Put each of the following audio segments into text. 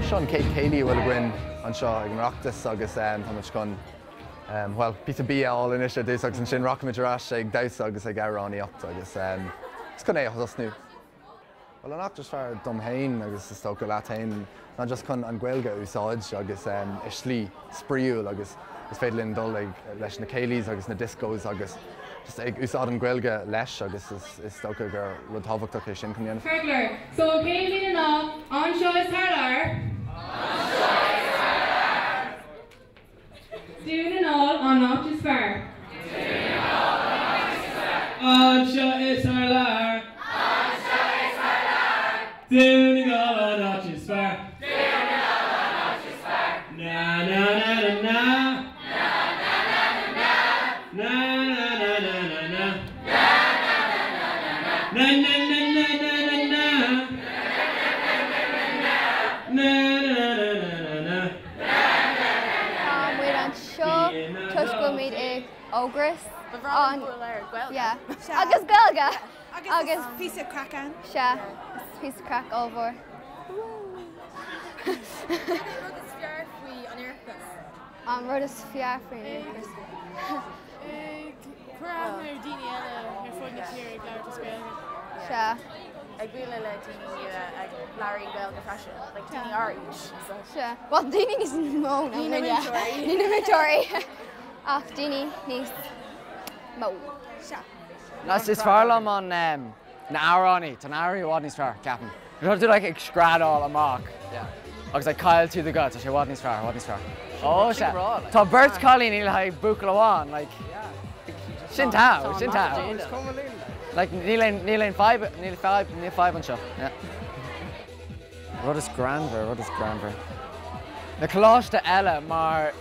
Seo an chéad céilí a bhfuil againn anseo ag an Oireachtas agus táimid chun, bhuel, píosa bia a fháil anois ar dtús agus ansin rachaimid ar ais ag damhsa agus ag amhránaíocht agus is chun é a thosnú. Bhuel, an áit is fearr dom féin, agus is dócha leat féin, ná just chun an Ghaeilge a úsáid agus i slí spraíúil agus is féidir linn dul ag leis na céilís agus na discos agus just ag úsáid an Ghaeilge leis agus is dócha gur rud tábhachtach é sin chun dhéanamh. Ceart go leor. So an chéad líne ná, Anseo is thar lear. Anseo is thar lear. Dún na nGall an áit is fearr. Dún na nGall an áit is fearr. Anseo is thar lear. Anseo is thar lear. Dún na nGall an áit is fearr. Dún na nGall an áit is fearr. Na na na na na. Na na na na na. Na na na na na na. Na na na na na na. Na na na na na na na. Na na na na na na. Na na na na na na. Tá muid anseo toisc go bhfuil muid i Ógras an yeah agus Gaeilge agus píosa craic ann. Sea, is píosa craic ollmhór. Cad é an rud is fearr faoi an Oireachtas? An rud is fearr faoin Oireachtas? Ag cur aithne ar daoine eile ar fud na tíre ag labhairt as Gaeilge. Sea. Ag bualadh le daoine nua a labhraíonn Gaeilge freisin, like daoine ár aois. Sea. Bhuel, daoine níos mó ná Ní na muide. múinteoirí. Ní na múinteoirí. Ach daoine níos mó. Sea. Is fearr liom an na amhránaí, tá na amhránaí i bhfad níos fearr, ceapaim. Tá tú like ag screadáil amach agus like caill tú do guth, tá sé i bhfad níos fearr, i bhfad níos fearr. Ó sea, tá beirt cailíní le haghaidh buachaill amháin, like sin togha, sin togha. Like níl aon, níl aon fadhb, níl fadhb, níl fadhb anseo, yeah. Rud is greannmhar, rud is greannmhar. Na coláiste eile mar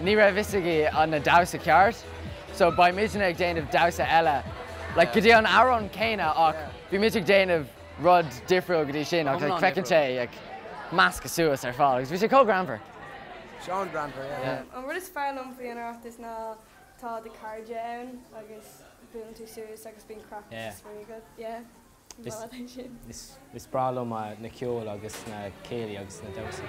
ní raibh fhios aige an na damhsa ceart so beidh muidne ag déanamh damhsa eile like go dtí an amhrán céanna ach bhí muid ag déanamh rud difriúil go dtí sin agus like feiceann sé like measctha suas ar fad agus bhí sé chomh greannmhar. Sé an-ghreannmhar, yeah. An rud is fearr liom faoi an Oireachtas ná tá do cairde ann agus buaileann tú suas agus bíonn craic agus spraoi agat. Yeah. Is breá liom na ceol agus na céilí agus na damhsa.